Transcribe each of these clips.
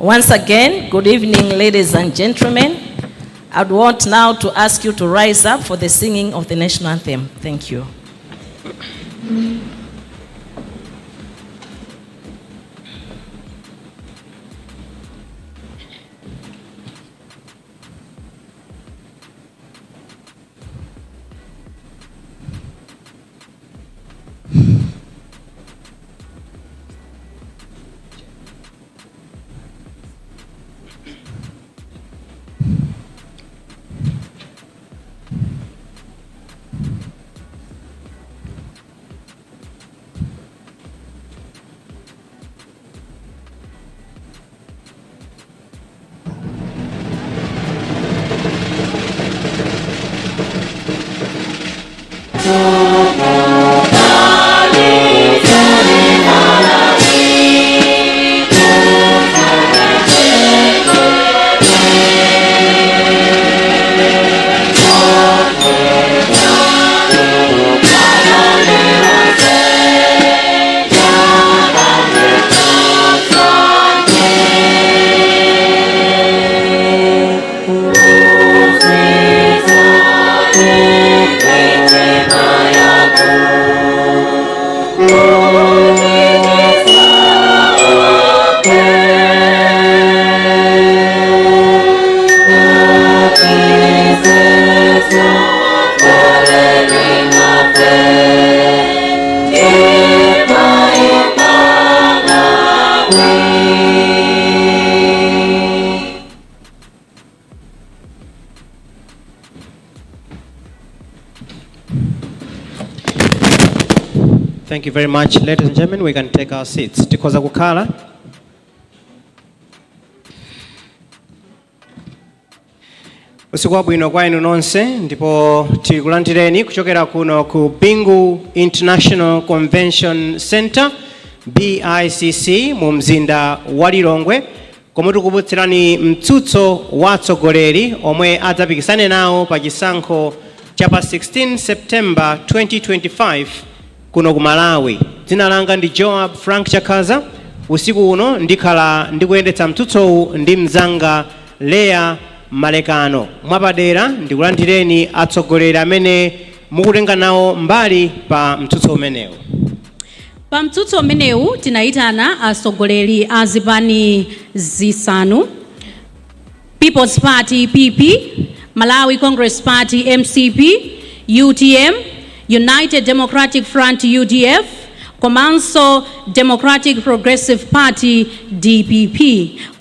Once again, good evening, ladies and gentlemen. I'd want now to ask you to rise up for the singing of the national anthem. Thank you. Thank you very much. Ladies and gentlemen, we can take our seats. Tikhoza kukhala. Usiku wabwino kwa inu nonse, ndipo tikulandireni kuchokera kuno ku Bingu International Convention Center, BICC, mu mzinda wa Lilongwe, komwe tikubutserani mtsutso wa atsogoleri omwe adzapikisane nawo pa chisankho cha pa 16 September 2025 kuno ku Malawi. Dzina langa ndi Joab Frank Chakhaza. Usiku uno ndikhala ndikuyendetsa mtsutsowu ndi mzanga Leya Malekano. Mwapadera ndikulandireni atsogoleri amene mukutenga nawo mbali pa mtsutso umenewu. Pa mtsutso umenewu tinayitana atsogoleri a zipani zisanu: People's Party, PP, Malawi Congress Party, MCP, UTM, United Democratic Front, UDF, komanso Democratic Progressive Party, DPP.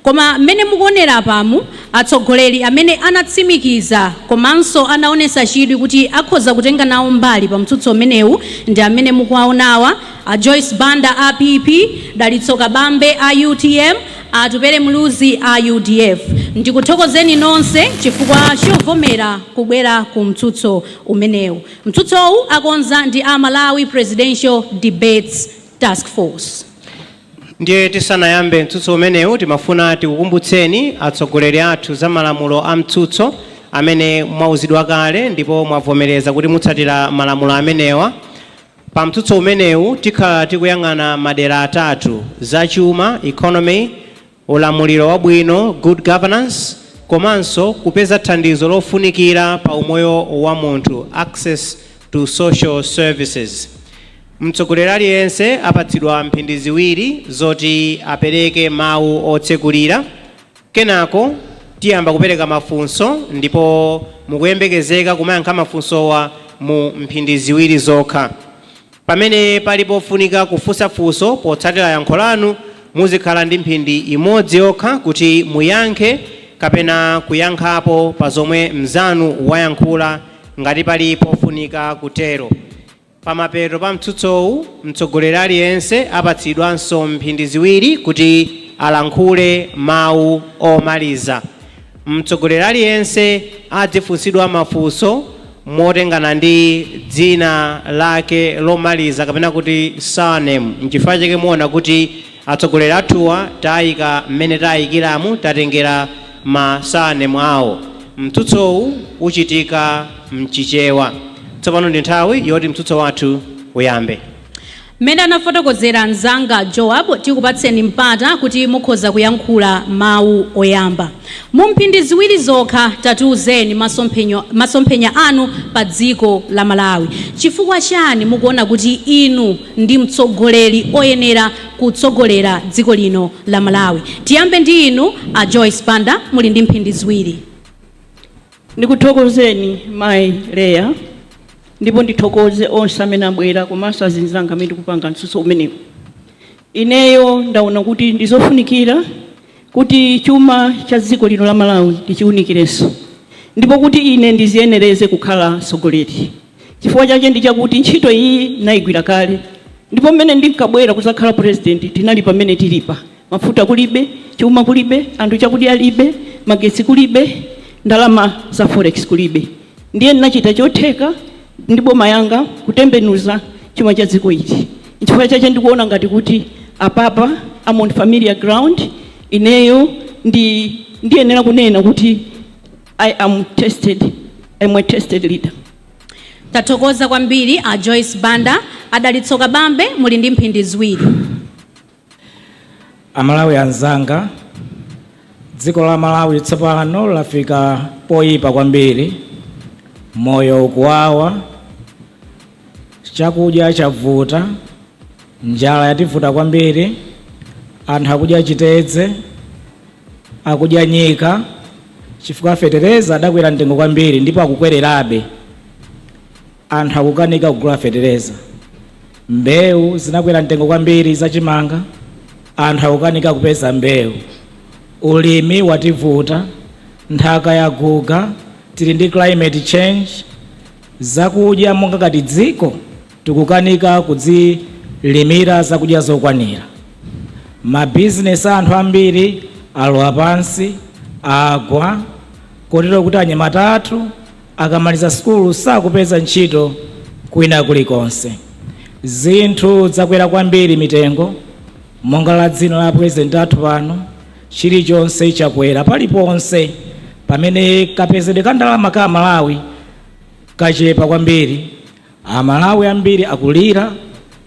Koma mmene mukuonera pamu, atsogoleri amene anatsimikiza komanso anaonesa chidwi kuti akhoza kutenga nawo mbali pa mtsutso umenewu ndi amene mukuwaonawa: a Joyce Banda a PP, Dalitso Kabambe a UTM, Atupele Muluzi a UDF. Ndikuthokozeni nonse chifukwa chovomera kubwera ku mtsutso umenewu. Mtsutsowu akonza ndi a Malawi Presidential Debates Task Force. Ndiye tisanayambe mtsutso umenewu, timafuna tikukumbutseni atsogoleri athu za malamulo a mtsutso amene mwauzidwa kale ndipo mwavomereza kuti mutsatira malamulo amenewa. Pa mtsutso umenewu tikhala tikuyang'ana madera atatu: zachuma, economy, ulamuliro wabwino, good governance, komanso kupeza thandizo lofunikira pa umoyo wa munthu, access to social services. Mtsogoleri aliyense apatsidwa mphindi 2 zoti apereke mawu otsekulira. Kenako tiyamba kupereka mafunso, ndipo mukuyembekezeka kumayankha mafunsowa mu mphindi 2 zokha. Pamene pali pofunika kufunsa funso potsatira yankho lanu, muzikhala ndi mphindi 1 yokha kuti muyankhe kapena kuyankhapo pa zomwe mnzanu wayankhula, ngati pali pofunika kutero. Pamapeto pa mtsutsowu, mtsogoleri aliyense apatsidwanso mphindi 2 kuti alankhule mawu omaliza. Mtsogoleri aliyense adzifunsidwa mafunso motengana ndi dzina lake lomaliza, kapena kuti surname. Nchifukwa chake muona kuti atsogoleri athuwa tayika mmene tayikiramu, tatengera ma surname awo. Mtsutsowu uchitika mChichewa. Tsopano ndi nthawi yoti mtsutso wathu uyambe. Mmene anafotokozera mzanga Joab, tikupatseni mpata kuti mukhoza kuyankhula mawu oyamba mu mphindi 2 zokha. Tatiuzeni masomphenya anu pa dziko la Malawi. Chifukwa chani mukuona kuti inu ndi mtsogoleri oyenera kutsogolera dziko lino la Malawi? Tiyambe ndi inu a Joyce Banda, muli ndi mphindi 2. Ndikuthokozeni, mayi Leya, ndipo ndithokoze onse amene abwera komanso azinzanga amene tikupanga mtsutso umenewu. Ineyo ndaona kuti ndizofunikira kuti chuma cha dziko lino la Malawi tichiwunikirenso, ndipo kuti ine ndiziyenereze kukhala mtsogoleri. Chifukwa chake ndi chakuti ntchito iyi nayigwira kale, ndipo mmene ndinkabwera kuzakhala president tinali pamene tilipa: mafuta kulibe, chuma kulibe, anthu chakudya alibe, magetsi kulibe, ndalama za forex kulibe. Ndiye ndinachita chotheka ndi boma yanga kutembenuza chuma cha dziko ili. Chifukwa chache ndikuona ngati kuti apapa I'm on familiar ground. Ineyo ndiyenera kunena kuti I am tested, I'm a tested leader. Tathokoza kwambiri a Joyce Banda. A Dalitso Kabambe, muli ndi mphindi 2. Amalawi anzanga, dziko la Malawi tsopano lafika poyipa kwambiri. Moyo ukuwawa, chakudya chavuta, njala yativuta kwambiri. Anthu akudya chitedze, akudya nyika, chifukwa fetereza adakwera mtengo kwambiri ndipo akukwererabe. Anthu akukanika kugula fetereza. Mbewu zinakwera mtengo kwambiri, zachimanga, anthu akukanika kupeza mbewu. Ulimi wativuta, nthaka yaguga, tili ndi climate change. Zakudya monga ngati dziko tikukanika kudzilimira zakudya zokwanira. Mabizinesi anthu ambiri alowa pansi, agwa, kotero kuti anyamata athu akamaliza sukulu sakupeza ntchito kwina kulikonse. Zinthu zakwera kwambiri mitengo, monga la dzina la president athu pano, chilichonse chakwera paliponse, pamene kapezedwe ka ndalama ka Malawi kachepa kwambiri. Amalawi ambiri akulira,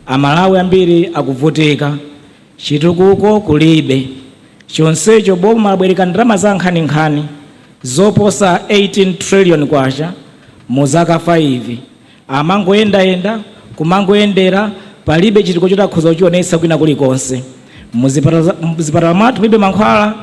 Amalawi ambiri akuvutika, chitukuko kulibe. Chonsecho boma labwereka ndalama za nkhaninkhani zoposa 18 trillion kwacha mu zaka 5. Amangoyendayenda, kumangoyendera, palibe chitukuko chotakhoza kuchionetsa kwina kulikonse. Muzipatala mwathu mulibe mankhwala,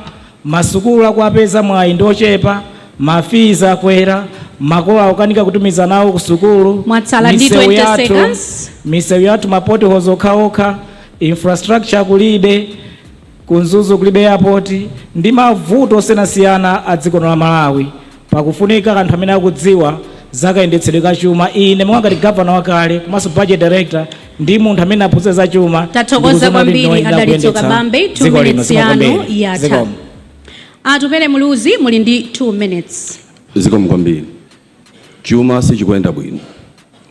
masukulu akuapeza mwayi ndi ochepa, ma fees akwera, makolo akukanika kutumiza nawo ku sukulu. Mwatsala ndi Misewu 20 yathu seconds. Misewu yathu ma potholes okhaokha, infrastructure kulibe, ku Mzuzu kulibe airport, ndi mavuto osiyanasiyana a dziko la Malawi. Pakufunika anthu amene akudziwa zakayendetsedwe ka chuma. Ine monga ngati gavana wakale komanso budget director ndi munthu amene aphunzitsa za chuma, Tathokoza ndikuziona kuti kwambiri, ndinoyenera a Dalitso kuyendetsa Kabambe. 2 dziko lino. minutes Zikomo yanu kwambiri. yatha. Zikomo. Atupele Muluzi, muli ndi 2 minutes. Zikomo kwambiri. Chuma sichikuyenda bwino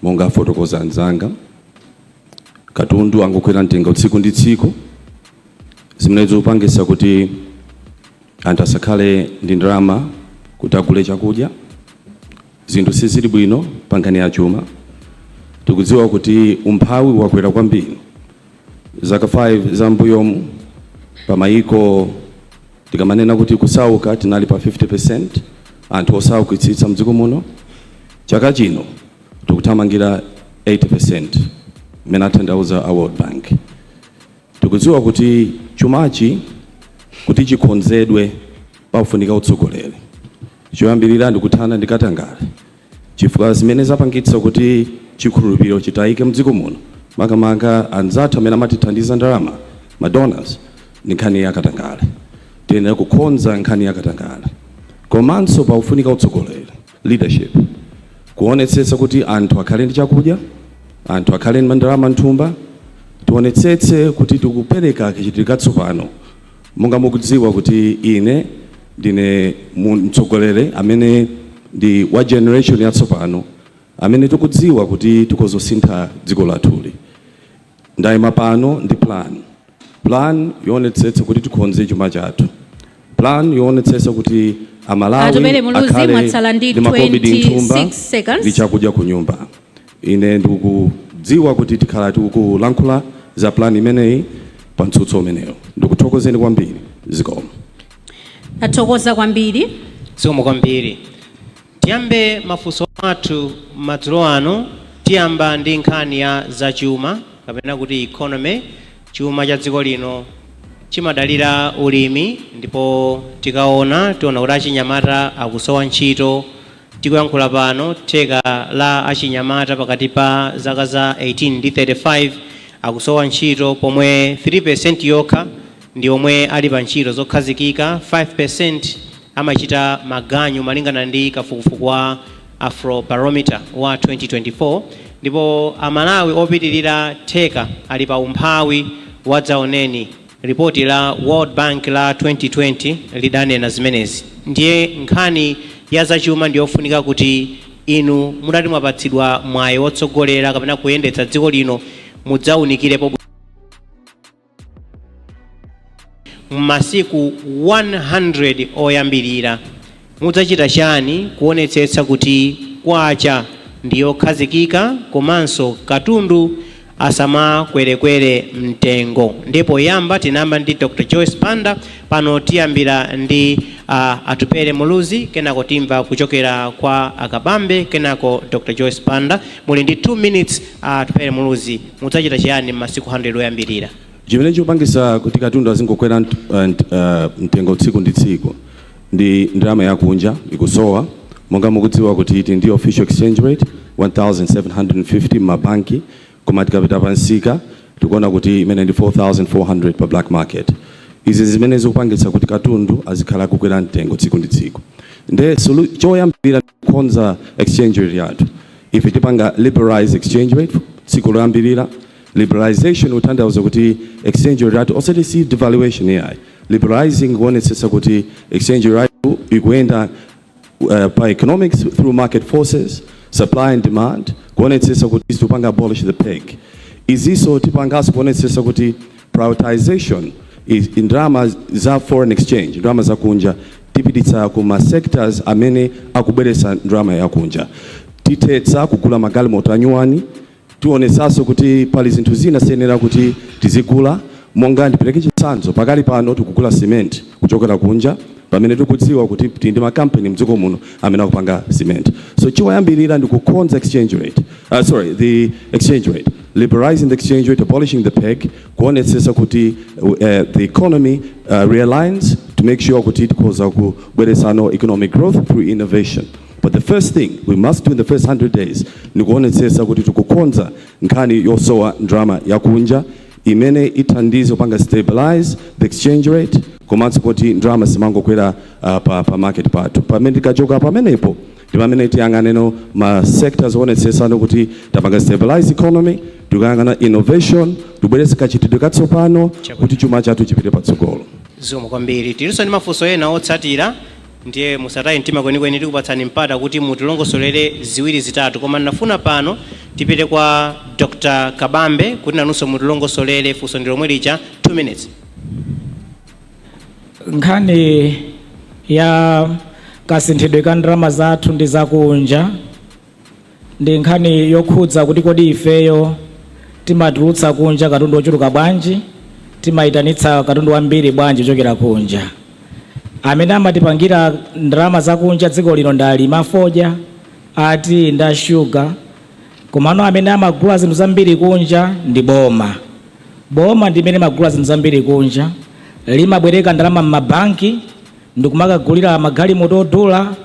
monga afotokoza anzanga. Katundu angokwera mtengo tsiku ndi tsiku, zimene zikupangisa kuti anthu asakhale ndi ndalama kuti agule chakudya. Zinthu sizili bwino pa nkhani ya chuma. Tikudziwa kuti umphawi wakwera kwambiri. Zaka 5 za mbuyomu, pa mayiko tikamanena kuti kusauka, tinali pa 50% anthu osaukitsitsa mdziko muno. Chaka chino tikuthamangira 80%, mmene atanthauza a World Bank. Tikudziwa kuti chumachi kuti chikonzedwe pafunika utsogoleri. Choyambirira ndikuthana ndi katangale, chifukwa zimene zapangitsa kuti chikhulupiriro chitayike mdziko muno, makamaka anzathu amene amatithandiza ndalama, ma donors, ndi nkhani ya katangale. Tiyenera kukonza nkhani ya katangale. Komanso pakufunika utsogoleri, leadership, kuonetsetsa kuti anthu akhale ndi chakudya, anthu akhale ndi ndalama mthumba. Tionetsetse kuti tikupereka kachitidwe katsopano. Monga mukudziwa kuti ine ndine mtsogoleri amene ndi wa generation yatsopano, amene tikudziwa kuti tikozosintha dziko lathuli. Ndayima pano ndi plan yoonetsetsa kuti tikonze chuma chathu, plan yoonetsetsa kuti Amalawi Atupele Muluzi, akhale mwatsala ndi ndi makobidi mthumba 26 seconds. ndi chakudya ku nyumba. Ine ndikupempha Ndikudziwa kuti tikhala tikulankhula za plan imeneyi pa mtsutso umenewo. Ndikuthokozeni kwambiri, zikomo. Tathokoza kwambiri. Zikomo kwambiri. Tiyambe mafunso athu madzulo ano. Tiyamba ndi nkhani ya zachuma kapena kuti economy. Chuma cha dziko lino chimadalira ulimi, ndipo tikaona tiona kuti achinyamata akusowa ntchito. Tikuyankhula pano, theka la achinyamata pakati pa zaka za 18 ndi 35 akusowa ntchito, pomwe 3% yokha ndi omwe ali pa ntchito zokhazikika, 5% amachita maganyu, malingana ndi kafukufuku wa Afrobarometer wa 2024. Ndipo Amalawi opitirira theka ali pa umphawi wadzaoneni. Ripoti la World Bank la 2020 lidanena zimenezi. Ndiye nkhani ya zachuma ndiyofunika kuti inu mudati mwapatsidwa mwayi wotsogolera kapena kuyendetsa dziko lino, mudzawunikirepo m'masiku 100 oyambirira mudzachita chani kuonetsetsa kuti kwacha ndiyokhazikika komanso katundu asamakwerekwere mtengo. Ndipo yamba tinayamba ndi Dr Joyce Banda, pano tiyambira ndi Atupele Muluzi, kenako timva kuchokera kwa Akabambe, kenako Dr Joyce Banda. Muli ndi 2 minutes. Atupele Muluzi, mudzachita chiyani m'masiku 100 oyambirira? Chimene chikupangisa kuti katundu azingokwera mtengo tsiku ndi tsiku ndi ndalama yakunja ikusowa. Monga mukudziwa kuti tili ndi official exchange rate 1750 m'mabanki, koma tikapita pa msika tikuona kuti imene ndi 4400 pa black market. Izi zimene zikupangitsa kuti katundu azikhala akukwera mtengo tsiku ndi tsiku. Nde choyambirira kukonza exchange rate yathu. Ife tipanga liberalize exchange rate tsiku loyambirira. Liberalization kutanthauza kuti exchange rate yathu, osati si devaluation yayi, liberalizing kuonetsetsa kuti exchange rate ikuyenda pa economics through market forces, supply and demand, kuonetsetsa kuti tipanga abolish the peg. Izinso tipanganso kuonetsetsa kuti prioritization is ndalama za foreign exchange, ndalama zakunja tipititsa ku ma sectors amene akubweretsa ndalama yakunja. Tithetsa kugula magalimoto anyuwani. Tionetsanso kuti pali zinthu zina siyenera kuti tizigula. Monga ndipereke chitsanzo, pakali pano tikugula cement kuchokera kunja pamene tikudziwa kuti tili ndi makampani mdziko muno amene akupanga cement. So choyambirira ndi kukonza exchange rate, sorry, the exchange rate, liberalizing the exchange rate, abolishing the peg, kuonetsetsa kuti the economy realigns to make sure kuti tikhoza kubweretsano economic growth through innovation. But the first thing we must do in the first 100 days ni kuonetsetsa kuti tikukonza nkhani yosowa ndalama yakunja imene ithandize kupanga stabilize the exchange rate, komanso kuti ndalama simangokwera pa market pathu. Pamene tikachoka pamenepo ndi pamene tiyang'aneno ma sectors onetsetsano kuti tapanga stabilize economy, tikuyang'ana innovation, tibweretse kachitidwe katsopano kuti chuma chathu chipite patsogolo. Zikomo kwambiri. Tilinso ndi mafunso ena otsatira, ndiye musataye mtima kwenikweni, tikupatsani mpata kuti mutilongosolere ziwiri zitatu. Koma ndinafuna pano tipite kwa Dr Kabambe kuti nanunso mutilongosolere. Funso ndi lomwe lija, 2 minutes. Nkhani ya kasinthidwe ka ndalama zathu ndi zakunja ndi nkhani yokhudza kuti kodi ifeyo timatulutsa kunja katundu ochuluka bwanji, timayitanitsa katundu wambiri bwanji kuchokera kunja. Amene amatipangira ndalama zakunja dziko lino ndi alimi afodya ati ndi ashuga, komano amene amagula zinthu zambiri kunja ndi boma. Boma ndi limene limagula zinthu zambiri kunja, limabwereka ndalama m'mabanki ndikumakagulira magalimoto odula,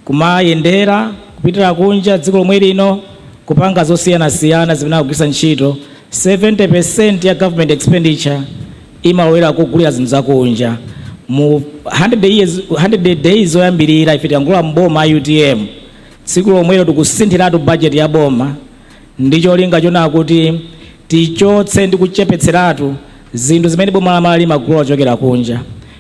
kumayendera kupitira kunja dziko lomwe lino, kupanga zosiyanasiyana zimene akugwiritsa ntchito. 70% ya government expenditure imalowera kugulira zinthu zakunja. Mu 100 years, 100 days oyambirira ife tikangolowa mboma UTM, tsiku lomwelo tikusinthiratu budget ya boma ndi cholinga chona kuti tichotse ndi kuchepetseratu zinthu zimene boma la Malawi limagula kuchokera kunja.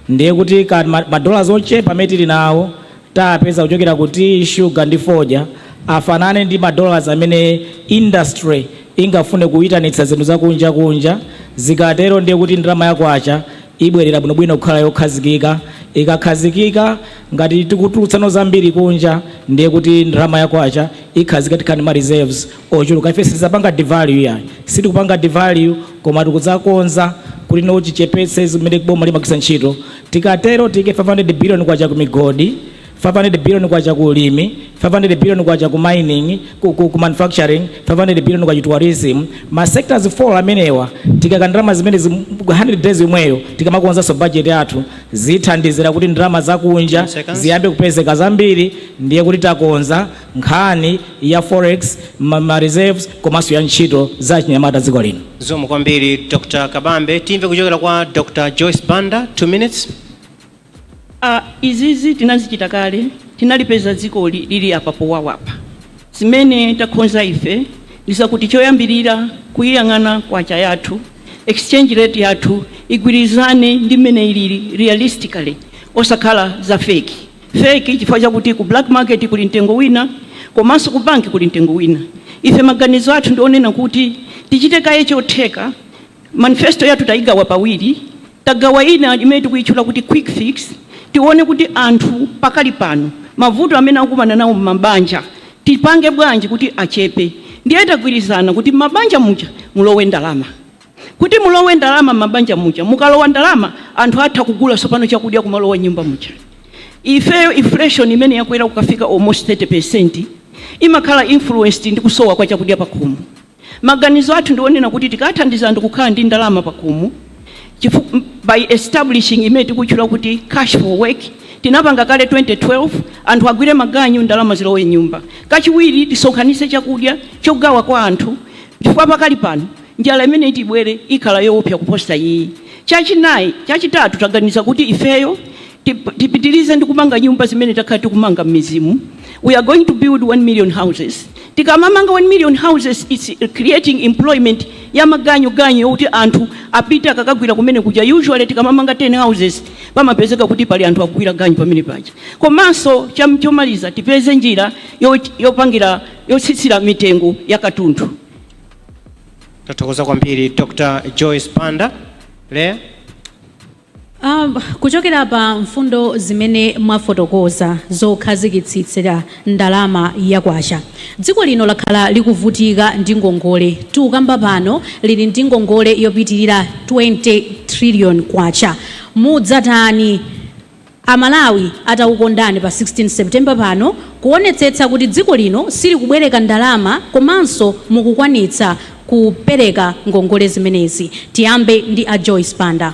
Ndiye kuti ka madollars ochepa amene tili nawo tapeza kuchokera ku tea, sugar ndi fodya afanane ndi madollars amene industry ingafune kuyitanitsa zinthu zakunja kunja. Zikatero ndiye kuti ndalama yakwacha Ibwerera bwinobwino kukhala yokhazikika. Ikakhazikika, ngati tikutulutsano zambiri kunja, ndiye kuti ndalama yakwacha ikhazika, tikhale ma reserves ochuluka. Ife sitizapanga devalue yayi, sitikupanga devalue, koma tikudzakonza kuti no tichepetse zimene boma limagwiritsa ntchito. Tikatero tiyike 500 billion kwacha ku migodi, 500 billion kwacha ku ulimi, 500 billion kwacha ku mining, ku manufacturing, 500 billion kwacha tourism, ma sectors 4 amenewa. Tikaka ndalama zimene 100 days imweyo, tikamakonzanso budget yathu, zithandizira kuti ndalama zakunja 10 seconds. ziyambe kupezeka zambiri. Ndiye kuti takonza nkhani ya forex, ma reserves, komanso ya ntchito za chinyamata dziko lino. Zikomo kwambiri, Dr Kabambe. Timve kuchokera kwa Dr Joyce Banda, 2 minutes. Izizi tinazichita kale. Tinalipeza dzikoli lili apa powawapa. Zimene takhonza ife ndizakuti choyambirira kuyiyang'ana kwacha yathu, exchange rate yathu igwirizane ndi mmene ilili realistically, osakhala za fake fake, chifukwa chakuti ku black market kuli mtengo wina komanso ku banki kuli mtengo wina. Ife maganizo athu ndionena kuti tichite kaye chotheka. Manifesto yathu tayigawa pawiri. Tagawa ina imene tikuyitchula kuti quick fix, tione kuti anthu pakali pano mavuto amene akukumana nawo m'mabanja tipange bwanji kuti achepe. Ndiye tagwirizana kuti m'mabanja muja mulowe ndalama. Kuti mulowe ndalama m'mabanja muja, mukalowa ndalama anthu atha kugula sopano chakudya kumalowa nyumba muja. Ifeyo inflation imene yakwera kukafika almost 30 imakhala influenced ndi kusowa kwa chakudya pakhomo. Maganizo athu ndionena kuti tikathandiza anthu kukhala ndi ndalama pakhomo by establishing imene tikutchula kuti cash for work. Tinapanga kale 2012, anthu agwire maganyu, ndalama zilowe nyumba. Kachiwiri, tisonkhanitse chakudya chogawa kwa anthu, chifukwa pakali pano njala imene itibwere ikhala yoopsa kuposa iyi. Chachinayi, chachitatu, taganiza kuti ifeyo tipitirize ndi kumanga nyumba zimene takhala tikumanga m'midzimu. We are going to build 1 million houses. Tikamamanga 1 million houses, it's creating employment ya maganyu ganyu yokuti anthu apite akakagwira kumene kuja. Usually tikamamanga 10 houses, pamapezeka kuti pali anthu akugwira ganyu pamene paja. Komanso chomaliza, tipeze njira yopangira yotsitsira mitengo ya katundu. Tathokoza kwambiri, Dr Joyce Banda. Leya. Kuchokera pa mfundo zimene mwafotokoza zokhazikitsira ndalama yakwacha, dziko lino lakhala likuvutika ndi ngongole. Tikukamba pano lili ndi ngongole yopitirira 20 trillion kwacha. Mudzatani Amalawi atakukondani pa 16 September pano kuonetsetsa kuti dziko lino silikubwereka ndalama komanso mukukwanitsa kupereka ngongole zimenezi? Tiyambe ndi a Joyce Banda.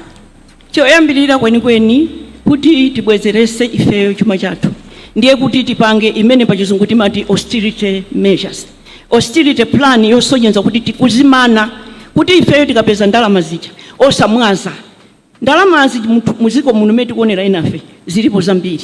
Choyambirira kwenikweni, kuti tibwezerese ifeyo chuma chathu, ndiye kuti tipange imene pachizungu timati austerity measures, austerity plan yosonyeza kuti tikuzimana kuti ifeyo tikapeza ndalama zija osamwaza ndalamazi. Muziko muno mene tikuonera inafe zilipo zambiri,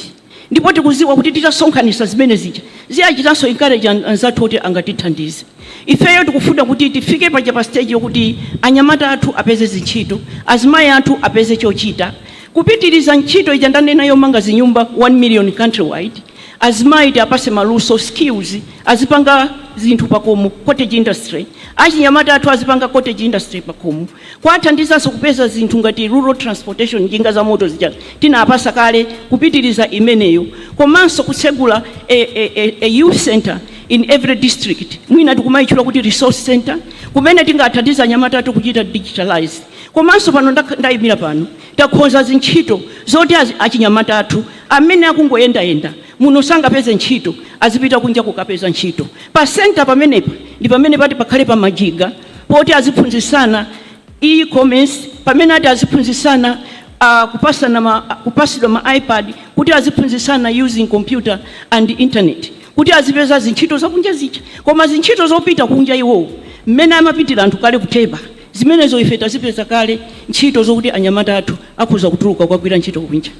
ndipo tikuziwa kuti titasonkhanisa zimene zija ziyachitanso encourage anzathu kuti angatithandize. Ifeyo tikufuna kuti tifike paja pa stage yokuti anyamata athu apeze zintchito, azimayi athu apeze chochita, kupitiriza ntchito ija ndanena yomanga zinyumba 1 million countrywide. Azimayi tiapase maluso, skills, azipanga zinthu pakomo, cottage industry. Achinyamata athu azipanga cottage industry pakomo. Kwathandizanso kupeza zinthu ngati rural transportation, njinga za moto zija tinapasa kale, kupitiriza imeneyo, komanso kutsegula a youth center in every district, mwina tikumayitchula kuti resource center, kumene tingathandiza anyamata athu kuchita digitalize. Komanso pano ndayimira pano, takhonza zintchito zoti achinyamata athu amene akungoyendayenda muno sangapeze ntchito azipita kunja kukapeza ntchito. Pa center pamenepa ndi pamene pati pakhale pa majiga poti aziphunzitsana e-commerce, pamene ati aziphunzitsana kupasana kupasidwa ma iPad kuti aziphunzitsana using computer and internet, kuti azipeza zintchito zakunja zija. Koma zintchito zopita kunja iwowo mmene amapitira anthu kale kutheba, zimenezo ife tazipeza kale, ntchito zokuti anyamata athu akhoza kutuluka kukagwira ntchito kunja.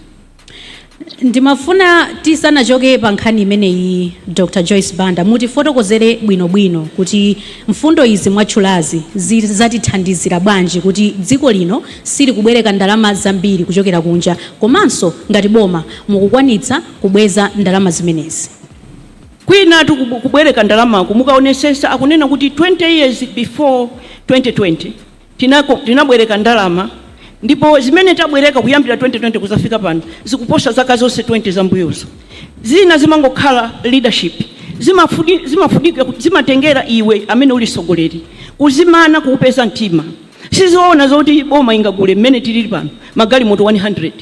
Ndimafuna tisanachoke pa nkhani imeneyi, Dr Joyce Banda, mutifotokozere bwinobwino kuti mfundo izi mwatchulazi zatithandizira bwanji kuti dziko lino silikubwereka ndalama zambiri kuchokera kunja, komanso ngati boma mukukwanitsa kubweza ndalama zimenezi. Kwinatu kubwereka ndalamaku, mukaonesesa akunena kuti 20 years before 2020 tinabwereka ndalama Ndipo zimene tabwereka kuyambira 2020 kuzafika pano zikuposa zaka zonse 20 zambuyozo. Zina zimangokhala leadership, zimafudika, zimatengera iwe amene uli sogoleri kuzimana, kuupeza mtima. Sizoona zoti boma ingagule mmene tilili pano magalimoto 100.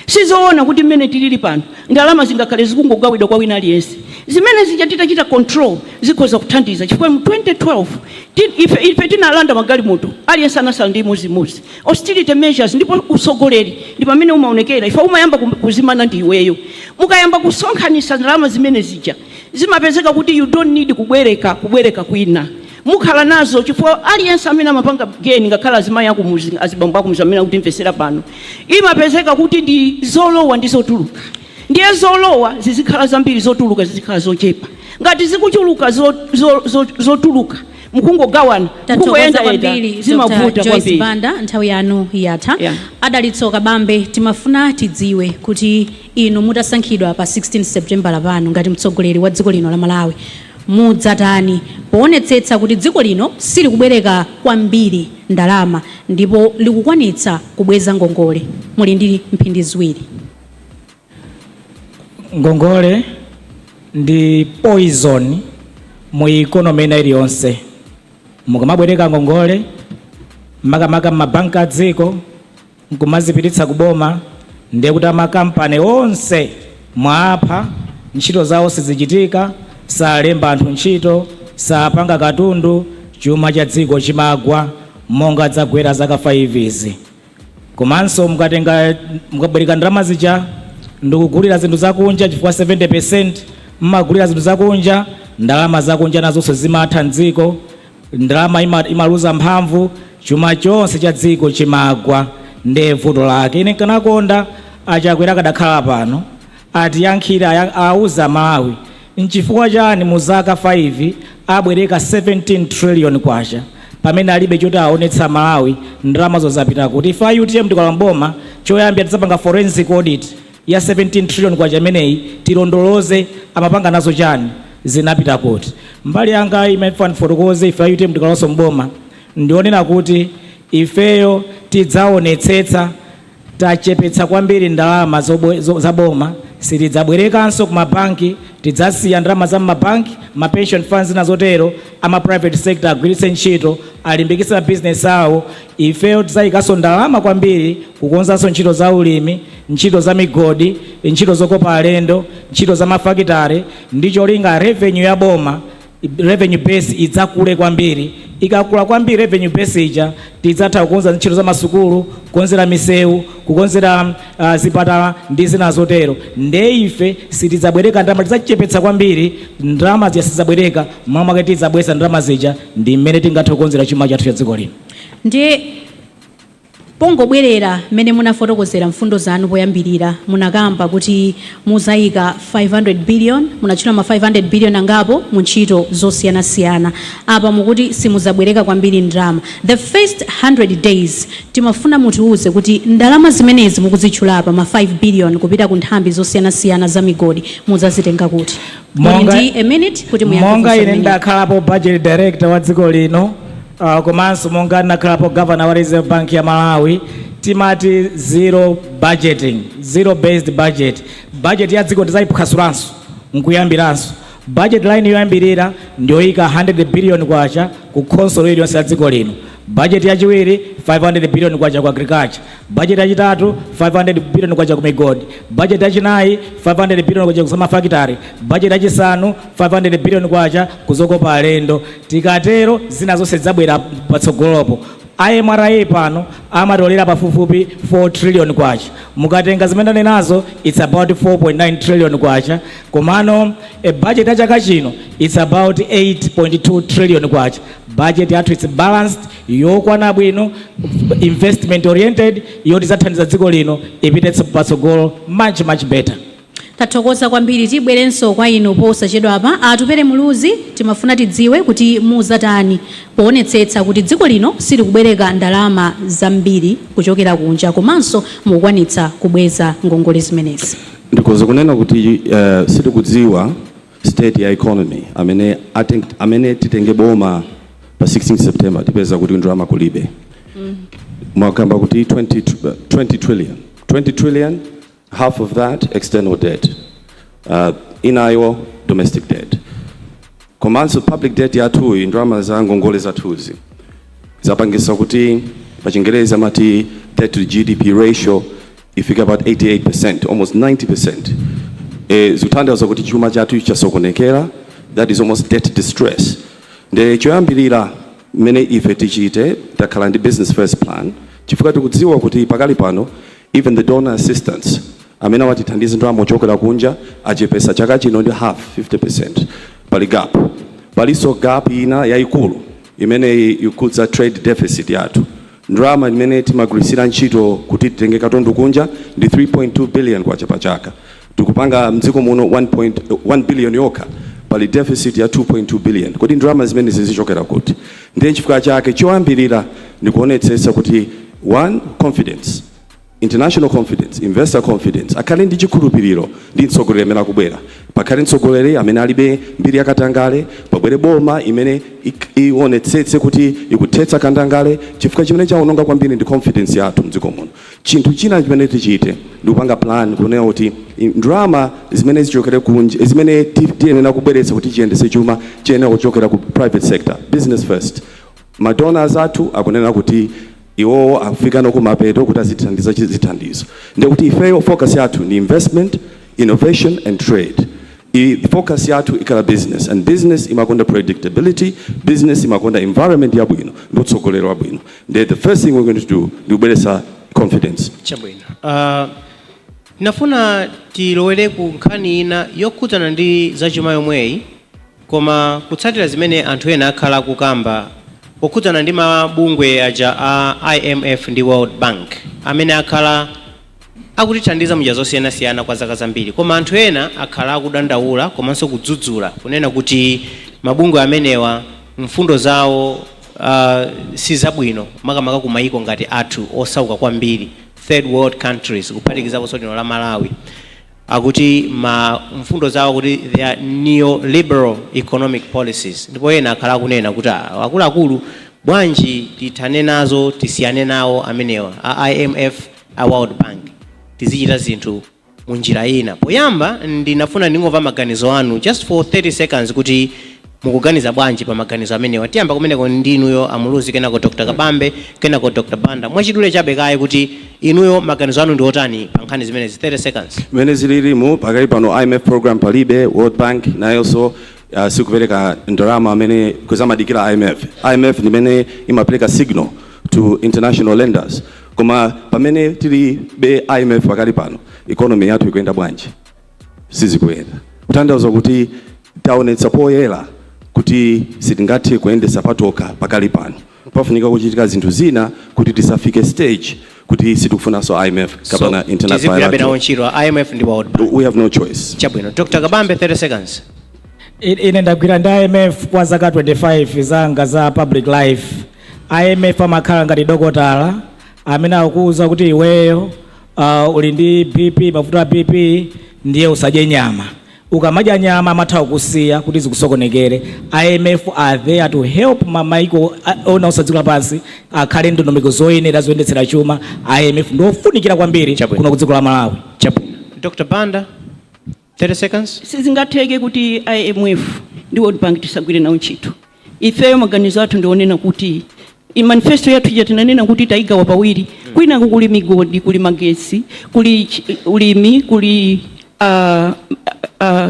Sizoona kuti mmene tilili pano ndalama zingakhale zikungogawidwa kwa wina aliyense. Zimene zija titachita control zikhoza kuthandiza, chifukwa mu 2012 ife tinalanda magalimoto, aliyense anasala ndi imodzi. Austerity measures ndipo usogoleri ndi pamene umaonekera. Ife umayamba kuzimana ndi iweyo. Mukayamba kusonkhanitsa ndalama zimene zija, zimapezeka kuti you don't need kubwereka kwina, mukhala nazo, chifukwa aliyense amene amapanga geni, ngakhala azimayi akumuzi, azibambo akumuzi amene akutimvesera pano, imapezeka kuti ndi zolowa ndi zotuluka. Ndiye zolowa zizikhala zambiri, zotuluka zizikhala zochepa. Ngati zikuchuluka zotuluka, mukungogawana, Tathokoza mukungoyendayenda, kwambiri, zimavuta Dr. Joyce kwambiri. Banda, nthawi yanu yatha. Yeah. A Dalitso Kabambe, timafuna tidziwe kuti inu mutasankhidwa pa 16 September lapano ngati mtsogoleri wa dziko lino la Malawi, mudzatani poonetsetsa kuti dziko lino silikubwereka kwambiri ndalama ndipo likukwanitsa kubweza ngongole? Muli ndi mphindi 2. Ngongole ndi poison mu economy ina iliyonse. Mukamabwereka ngongole, makamaka m'mabanki a dziko, nkumazipititsa kuboma, ndiye kuti amakampani onse mwapha, ntchito zawo sizichitika, salemba anthu ntchito, sapanga katundu, chuma cha dziko chimagwa monga dzagwera zaka 5 izi. Komanso mukatenga, mukabwereka ndalama zija ndikugulira zinthu zakunja, chifukwa 70% mmagulira zinthu zakunja, ndalama zakunja nazonso zimatha mdziko, ndalama imaluza mphamvu, chuma chonse cha dziko chimagwa. Ndiye vuto lake. Ine nkanakonda Achakwera akadakhala pano atiyankhire, auza Malawi nchifukwa chani mu zaka 5 abwereka 17 trillion kwacha pamene alibe choti aonetsa Malawi ndalamazo zapita kuti. Ife a UTM tikalowa mboma, choyambira tidzapanga forensic audit ya 17 trillion kwacha imeneyi, tilondoloze amapanga nazo chani, zinapita kuti. Mbali yanga imene ndifotokoze, ife a UTM tikalowanso mboma, ndionena kuti ifeyo tidzaonetsetsa tachepetsa kwambiri ndalama zaboma. Sitidzabwerekanso ku mabanki, tidzasiya ndalama za mabanki, ma pension funds na zotero, ama private sector agwiritse ntchito, alimbikitse mabizinesi awo. Ifeyo tidzayikanso ndalama kwambiri kukonzanso ntchito za ulimi, ntchito za migodi, ntchito zokopa alendo, ntchito za mafakitare, ndi cholinga revenue ya boma, revenue base idzakule kwambiri. Ikakula kwambiri revenue base ija, tidzatha kukonza ntchito za masukulu, kukonzera misewu, kukonzera zipatala ndi zina zotero. Nde ife sitidzabwereka ndalama, tidzachepetsa kwambiri ndalama zija, sitidzabwereka mwamwake, tidzabweza ndalama zija. Ndi mmene tingathe kukonzera chuma chathu cha dziko lino. Ndiye pongobwerera mmene munafotokozera mfundo zanu poyambirira, munakamba kuti muzayika 500 billion, munatchula ma 500 billion angapo mu ntchito zosiyanasiyana. Apa mukuti simuzabwereka kwambiri ndalama the first 100 days. Timafuna mutiuze kuti ndalama zimenezi mukuzitchula apa, ma 5 billion kupita ku nthambi zosiyanasiyana za migodi, muzazitenga kuti? Muli ndi a minute kuti muyankhe Monga funso ine limeneli. Ndakhalapo budget director wa dziko lino, komanso monga ndakhalapo governor wa Reserve Bank ya Malawi, timati zero budgeting, zero based budget. Budget ya dziko tizayiphwasulanso nkuyambiranso. Budget line yoyambirira ndiyoyika 100 billion kwacha ku khonsolo iliyonse ya dziko lino. Budget yachiwiri, 500 billion kwacha ku agriculture. Budget yachitatu, 500 billion kwacha ku migodi. Budget yachinayi, 500 billion kwacha ku mafakitare. Budget yachisanu, 500 billion kwacha kuzokopa alendo. Tikatero zina zonse zidzabwera patsogolopo. MRA pano amatolera pafupifupi 4 trillion kwacha. Mukatenga zimene ndanenazo, it's about 4.9 trillion kwacha. Komano budget ya chaka chino, it's about 8.2 trillion kwacha. Budget yathu, it's balanced, yokwana bwino, investment oriented, yoti idzathandiza dziko lino ipite patsogolo much much better. Tathokoza kwambiri. Tibwerenso kwa inu posachedwa apa. Atupele Muluzi, timafuna tidziwe kuti muzatani poonetsetsa kuti dziko lino silikubwereka ndalama zambiri kuchokera kunja komanso mukukwanitsa kubweza ngongole zimenezi. Ndikhoza kunena kuti sitikudziwa state ya economy amene titenge boma pa 16 September, tipeza kuti ndalama kulibe. Mwakamba kuti 20 trillion, 20 trillion, half of that external debt, inayo domestic debt, komanso public debt yathuyi, ndalama za ngongole zathuzi zapangisa kuti pa Chingerezi amati debt to GDP ratio ifika about 88%, almost 90%. Zikutanthauza kuti chuma chathu chasokonekera. That is almost debt distress. Nde choyambirira mmene ife tichite, takhala ndi business first plan, chifukwa tikudziwa kuti pakali pano even the donor assistance amene amatithandiza ndalama ochokera kunja achepesa chaka chino ndi half, 50%. Pali gap, palinso gap ina yayikulu imene ikudza trade deficit yathu. Ndalama imene timagwirisira ntchito kuti titenge katundu kunja ndi 3.2 billion kwacha pa chaka. Tikupanga mdziko muno 1.1 billion yokha. Pali deficit ya 2.2 billion. Kodi ndalama zimene zizichokera kuti? Ndiye chifukwa chake choyambirira ndikuonetsetsa kuti, one, confidence, international confidence, investor confidence, akhale ndi chikhulupiriro ndi mtsogoleri amene akubwera. Pakhale mtsogoleri amene alibe mbiri yakatangale. Pabwere boma imene ionetsetse kuti ikuthetsa katangale, chifukwa chimene chaononga kwambiri ndi confidence yathu mdziko muno. Chinthu china chimene tichite ndi kupanga plan kunena kuti ndalama zimene zichokere kunja, zimene tiyenera kubweretsa kuti chiyendetse chuma, chiyenera kuchokera ku private sector, business first. Ma donors athu akunena kuti iwowo afika nokumapeto kuti azithandiza zithandizo. Ndikuti ifeyo focus yathu ni investment, innovation and trade. Focus yathu ikhala business, and business imakonda predictability, business imakonda environment yabwino ndi utsogoleri wabwino. Ndiye the first thing we're going to do ndi kubweretsa confidence. Chabwino. Ndinafuna tilowere ku nkhani ina yokhudzana ndi zachuma yomweyi, koma kutsatira zimene anthu ena akhala akukamba pokhudzana ndi mabungwe aja a IMF ndi World Bank amene akhala akutithandiza munjira zosiyanasiyana kwa zaka zambiri. Koma anthu ena akhala akudandaula komanso kudzudzula kunena kuti mabungwe amenewa mfundo zawo si zabwino, makamaka ku mayiko ngati athu osauka kwambiri, third world countries, kuphatikizaponso lino la Malawi. Akuti ma mfundo zawo kuti they are neoliberal economic policies, ndipo ena akhala akunena kuti, "Ah, akuluakulu, bwanji tithane nazo, tisiyane nawo amenewa a IMF, a World Bank, tizichita zinthu munjira ina?" Poyamba ndinafuna ndingomva maganizo anu just for 30 seconds kuti mukuganiza bwanji pa maganizo amenewa. Tiyamba kumeneko ndinuyo a Muluzi, kenako Dr Kabambe, kenako Dr Banda. Mwachidule chabe kaye kuti inuyo maganizo anu ndi otani pa nkhani zimenezi, 30 seconds. Mmene zililimu pakali pano, IMF program palibe, World Bank nayonso sikupereka ndalama amene kuzamadikira IMF. IMF ndimene imapereka signal to international lenders. Koma pamene tilibe IMF pakali pano, economy yathu ikuyenda bwanji? Sizikuyenda. Kutanthauza kuti taonetsa poyera kuti sitingathe kuyendesa patokha pakali pano. Pafunika kuchitika zinthu zina kuti tisafike stage kuti sitikufunanso IMF kapena So, tizigwirabe nawo ntchito a IMF ndi World Bank? We have no choice. Chabwino. Dr Kabambe, 30 seconds. Ine ndagwira ndi IMF kwa zaka 25 zanga za public life. IMF amakhala ngati dokotala amene akukuwuza kuti iweyo uli ndi BP, mafuta a BP, ndiye usadye nyama. Ukamadya nyama amatha kukusiya kuti zikusokonekere. IMF are there to help maiko ona osadziko lapansi akhale ndondomeko zoyenera zoyendetsera chuma. IMF ndiofunikira kwambiri Chabwino. kuno ku dziko la Malawi. Chabwino. Dr Banda, 30 seconds. Sizingatheke kuti IMF ndi World Bank tisagwire nawo ntchito. Ifeyo maganizo athu ndionena kuti i manifesto yathu ija tinanena kuti tayigawa pawiri. Kwinaku kuli migodi, kuli magetsi, kuli ulimi, kuli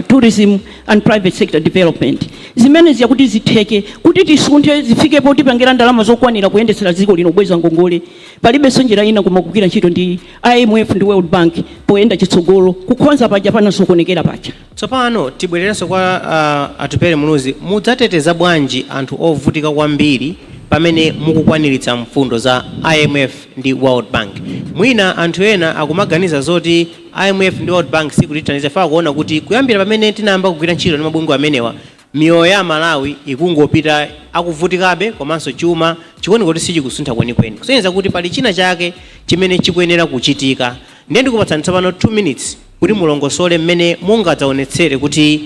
tourism and private sector development. Zimene ziyakuti zitheke kuti tisunthe, zifikepo tipangira ndalama zokwanira kuyendetsera dziko lino, kubweza ngongole, palibenso njira ina koma kugwira ntchito ndi IMF ndi World Bank poyenda chitsogolo kukonza paja panasokonekera paja. Tsopano tibwererenso kwa Atupele Muluzi. Mudzateteza bwanji anthu ovutika kwambiri pamene mukukwaniritsa mfundo za IMF ndi World Bank? Mwina anthu ena akumaganiza zoti IMF ndi World Bank sikutithandiza fa kuona kuti kuyambira pamene tinayamba kugwira ntchito ndi mabungwe amenewa, miyoyo ya Malawi ikungopita akuvutikabe, komanso chuma chikuoneka kuti sichikusuntha kwenikweni, kusonyeza kuti pali china chake chimene chikuyenera kuchitika. Ndiye ndikupatsani tsopano 2 minutes kuti mulongosole mmene mungadzaonetsere kuti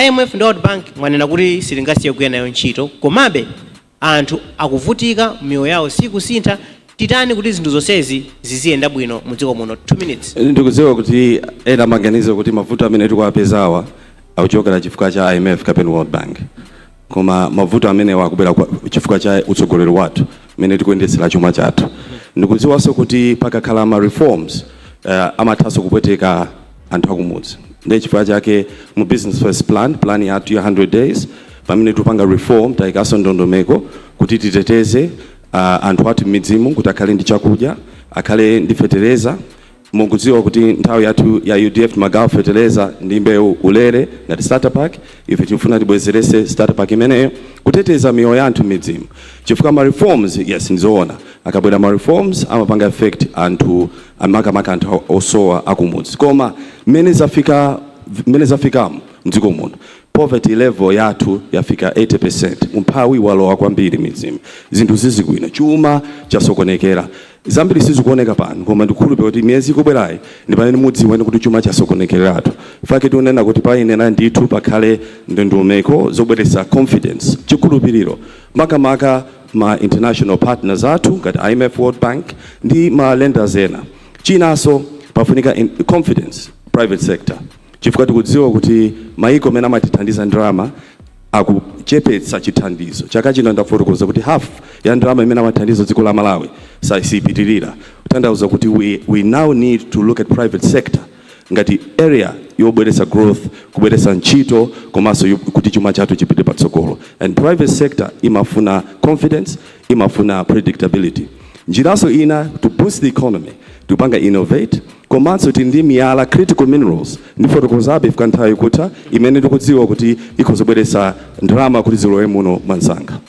IMF ndi World Bank mwanena kuti sitingasiye kugwira nayo ntchito, komabe anthu akuvutika, miyoyo yawo sikusintha. Titani kuti zinthu zonsezi ziziyenda bwino mu dziko muno? 2 minutes. Ndikudziwa kuti ena amaganiza kuti mavuto amene tikuwapezawa akuchokera chifukwa cha IMF kapena World Bank, koma mavuto amenewa akubwera chifukwa cha utsogoleri wathu, mmene tikuyendetsera chuma chathu. Ndikudziwanso kuti pakakhala ma reforms amathanso kupweteka anthu akumudzi. Ndiye chifukwa chake mu Business First plan, plan yathu ya 100 days, pamene tikupanga reform, tayikanso ndondomeko kuti titeteze anthu athu m'midzimu kuti akhale ndi chakudya, akhale ndi fetereza. Mukudziwa kuti nthawi yathu ya UDF timagawa fetereza ndi mbewu ulere ngati starter pack. Ife tikufuna tibwezerese starter pack imeneyo kuteteza miyoyo ya anthu m'midzimu, chifukwa ma reforms, yes, ndizoona, akabwera ma reforms amapanga affect anthu, amakamaka anthu osowa akumudzi. Koma mmene zafikamo mdziko muno, poverty level yathu yafika 80%. Umphawi walowa kwambiri midzimu, zinthu sizikuyenda, chuma chasokonekera, zambiri sizikuoneka pano. Koma ndikukhulupirira kuti miyezi ikubwerayi ndi pamene mudziwe kuti chuma chasokonekeratu. Fake tikunena kuti payenera ndithu pakhale ndondomeko zobweretsa confidence, chikhulupiriro, makamaka ma international partners athu ngati IMF, World Bank ndi ma lenders ena. Chinanso, pafunika confidence private sector, chifukwa tikudziwa kuti maiko amene amatithandiza ndalama akuchepetsa chithandizo. Chaka chino ndafotokoza kuti half ya ndalama imene amathandiza dziko la Malawi sipitirira, kutanthauza kuti we now need to look at private sector ngati area yobweretsa growth, kubweretsa ntchito, komanso kuti chuma chathu chipite patsogolo. And private sector imafuna confidence, imafuna predictability. Njiranso ina to boost the economy, tikupanga innovate, komanso tili ndi miyala, critical minerals, ndifotokozabe ifika nthawi ikutha, imene tikudziwa kuti ikhozobweretsa ndalama kuti zilowe muno mwansanga.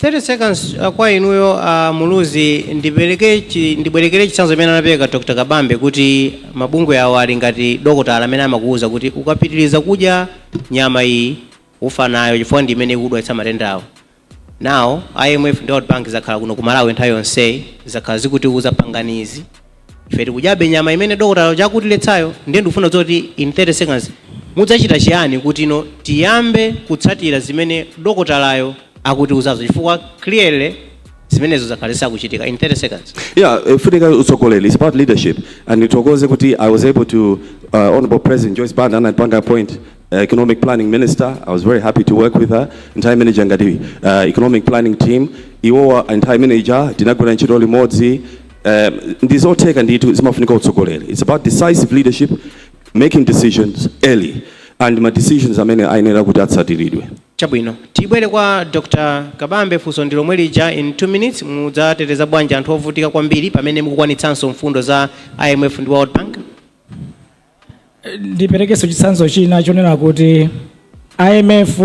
30 seconds kwa inuyo, Muluzi. Ndibwerekere chitsanzo imene anapereka Dr. Kabambe kuti mabungwe awo ali ngati dokotala amene amakuwuza kuti ukapitiriza kudya nyama iyi ufa nayo chifukwa ndi imene ikudwalitsa matenda awo. Now IMF ndi World Bank zakhala kuno ku Malawi nthawi yonseyi, zakhala zikutiuza panganizi, ife tikudyabe nyama imene dokotala chakutiletsayo. Ndiye ndikufuna zoti in 30 seconds mudzachita chiyani kuti ino tiyambe kutsatira zimene dokotalayo akutiuzazo, chifukwa clearly zimenezo zakhala zisakuchitika? In 30 seconds. Yeah, funika utsogoleri. It's about leadership. And nithokoze kuti I was able to, Honorable President Joyce Banda anapanga appoint economic planning minister. I was very happy to work with her. Entire manager ngati economic planning team. Iwowa entire manager tinagwira ntchito limodzi. Ndizotheka ndithu, zimafunika utsogoleri. It's about decisive leadership, making decisions early. And ma decisions amene ayenera kuti atsatiridwe. Chabwino, tibwere kwa Dr. Kabambe. Funso ndi lomwe lija, in 2 minutes, mudzateteza bwanji anthu ovutika kwambiri pamene mukukwanitsanso mfundo za IMF ndi World Bank? Ndiperekenso chitsanzo china chonena kuti IMF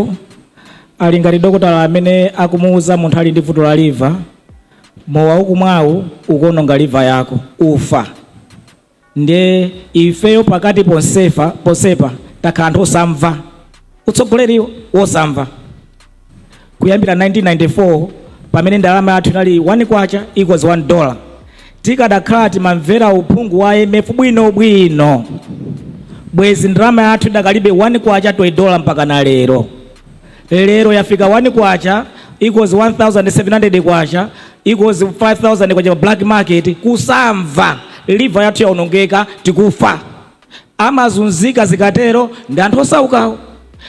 ali ngati dokotala amene akumuwuza munthu ali ndi vuto la liver, "Mowa ukumwawu ukuononga liver yako, ufa." Ndiye ifeyo pakati ponsefa ponsepa takhala anthu osamva utsogoleriwo, wosamva kuyambira 1994 pamene ndalama yathu inali 1 kwacha equals $1. Tikadakhala timamvera uphungu wa IMF bwinobwino, bwezi ndalama yathu idakalibe 1 kwacha to $1 mpaka na lero. Lero yafika 1 kwacha equals 1700 kwacha, equals 5000 kwacha pa black market. Kusamva, liver yathu yaonongeka, tikufa. Amazunzika zikatero ndi anthu osaukawo.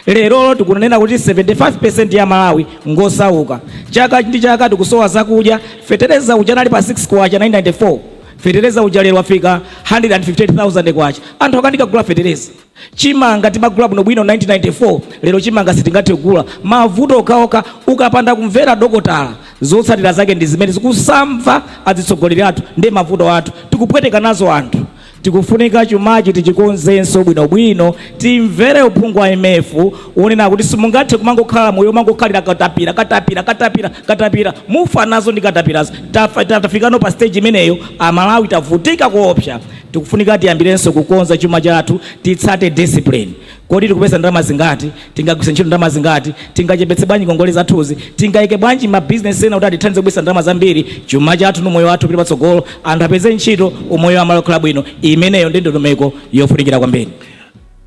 Lerolo tikunena kuti 75% ya Malawi ngosauka. Chaka ndi chaka tikusowa zakudya. Fetereza uja anali pa 6 kwacha 994, fetereza uja lero afika 158,000 kwacha. Anthu akanika kugula fetereza. Chimanga timagula bwinobwino 1994, lero chimanga sitingathe kugula. Mavuto okhaokha. Ukapanda kumvera dokotala, zotsatira zake ndi zimene zikusamva atsogoleri athu. Ndi mavuto athu, tikupweteka nazo anthu. Tikufunika chumachi tichikonzenso bwinobwino, timvere uphungu wa IMF unena kuti simungathe kumangokhala moyo umangokhalira katapira, katapira, katapira, katapira, mufa nazo ndi katapirazo. Tafikano pa stage imeneyo. Amalawi tavutika kuopsa. Tikufunika tiyambirenso kukonza chuma chathu, titsate discipline. Kodi tikupeza ndalama zingati? Tingagwiritse ntchito ndalama zingati? Tingachepetse bwanji ngongole zathuzi? Tingayike bwanji mabizinesi ena kuti atithandize kubweza ndalama zambiri? Chuma chathu ndi moyo wathu pili patsogolo, anthu apeze ntchito, umoyo wa Malawi ukhala bwino. Imeneyo ndi ndondomeko yofunikira kwambiri.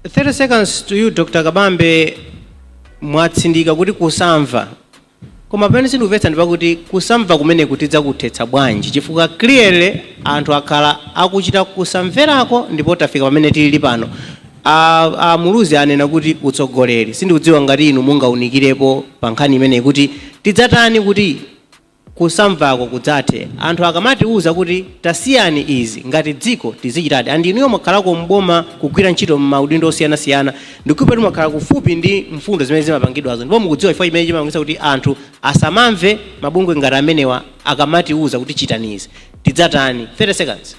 30 seconds to you, Dr. Kabambe. Mwatsindika kuti kusamva. Koma pamene sindikumvetsa ndi pakuti kusamva kumene tidzakuthetsa bwanji, chifukwa clearly anthu akhala akuchita kusamverako ndipo tafika pamene tilili pano. A Muluzi anena kuti utsogoleri. Sindikudziwa ngati inu mungaunikirepo pa nkhani imeneyi kuti tidzatani kuti kusamvako kudzathe. Anthu akamatiuza kuti tasiyani izi, ngati dziko tizichitadi. And inuyo mwakhalako mboma kugwira ntchito m'maudindo osiyanasiyana, ndikupa mwakhala kufupi ndi mfundo zimene zimapangidwazo, ndipo mukudziwa chifukwa chimene chimapangitsa kuti anthu asamamve mabungwe ngati amenewa akamatiuza kuti chitani izi. Tidzatani? 30 seconds.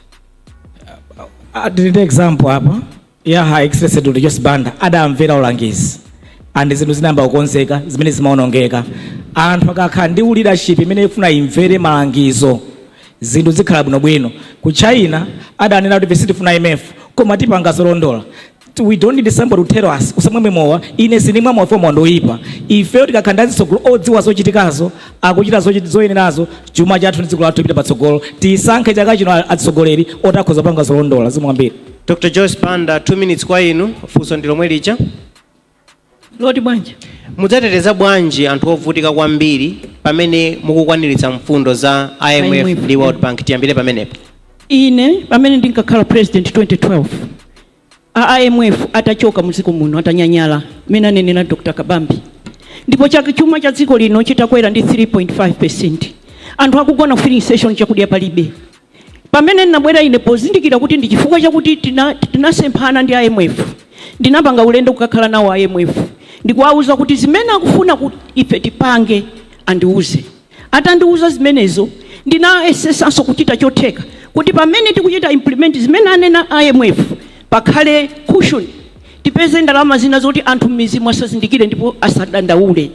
Tili ndi example apa ya Her Excellency Dr. Joyce Banda. Adamvera ulangizi and zinthu zinayamba kukonzeka zimene zimaonongeka. Anthu akakhala ndi leadership imene ifuna imvere malangizo, zinthu zikhala bwinobwino. Ku China adanena kuti sitifuna IMF koma tipanga zolondola. We don't need somebody to tell us usamwe mowa, ine sindimwa mowa, mowa ndoyipa. Ifeyo tikakhala ndi azitsogolo odziwa zochitikazo, akuchita zoyenerazo, chuma chathu ndi dziko lathu lipita patsogolo. Tisankhe chaka chino atsogoleri otakhoza kupanga zolondola. Zikomo kwambiri. Dr Joyce Banda, 2 minutes kwa inu. Funso ndi lomwe lija. Loti bwanji? Mudzateteza bwanji anthu ovutika kwambiri pamene mukukwaniritsa mfundo za IMF IMF, ndi World Bank? Tiyambire pamenepo. Ine pamene ndinkakhala president 2012, a IMF atachoka mdziko muno, atanyanyala mmene anenera Dr Kabambe, ndipo chake chuma cha dziko lino chitakwera ndi 3.5, anthu akugona filling station, chakudya palibe. Pamene ndinabwera ine, pozindikira kuti ndi chifukwa chakuti tinasemphana ndi IMF, ndinapanga ulendo kukakhala nawo IMF ndikuwauza kuti zimene akufuna kuti ife tipange andiuze. Atandiuza zimenezo, ndinayesesanso kuchita chotheka kuti pamene tikuchita implement zimene anena IMF, pakhale cushion, tipeze ndalama zina zoti anthu m'midzimu asazindikire ndipo asadandaule.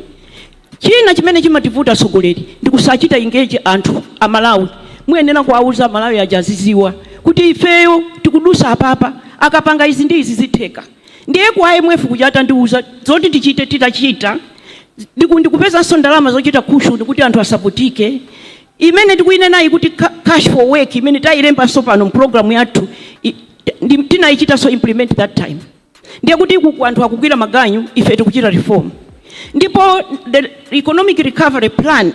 China chimene chimativuta atsogoleri ndi kusachita engage anthu. Amalawi muyenera kuwauza Amalawi aja aziziwa kuti ifeyo tikudusa apapa, akapanga izi ndi izi zitheka. Ndiye ku IMF kuja atandiuza zoti tichite, titachita ndikupezanso ndalama zochita cushion kuti anthu asaputike, imene tikuyinenayi kuti cash for work imene tayilembanso pano mpulogalamu yathu, tinayichitanso implement that time. Ndiye kuti ikuku anthu akugwira maganyu, ife tikuchita reform. Ndipo the economic recovery plan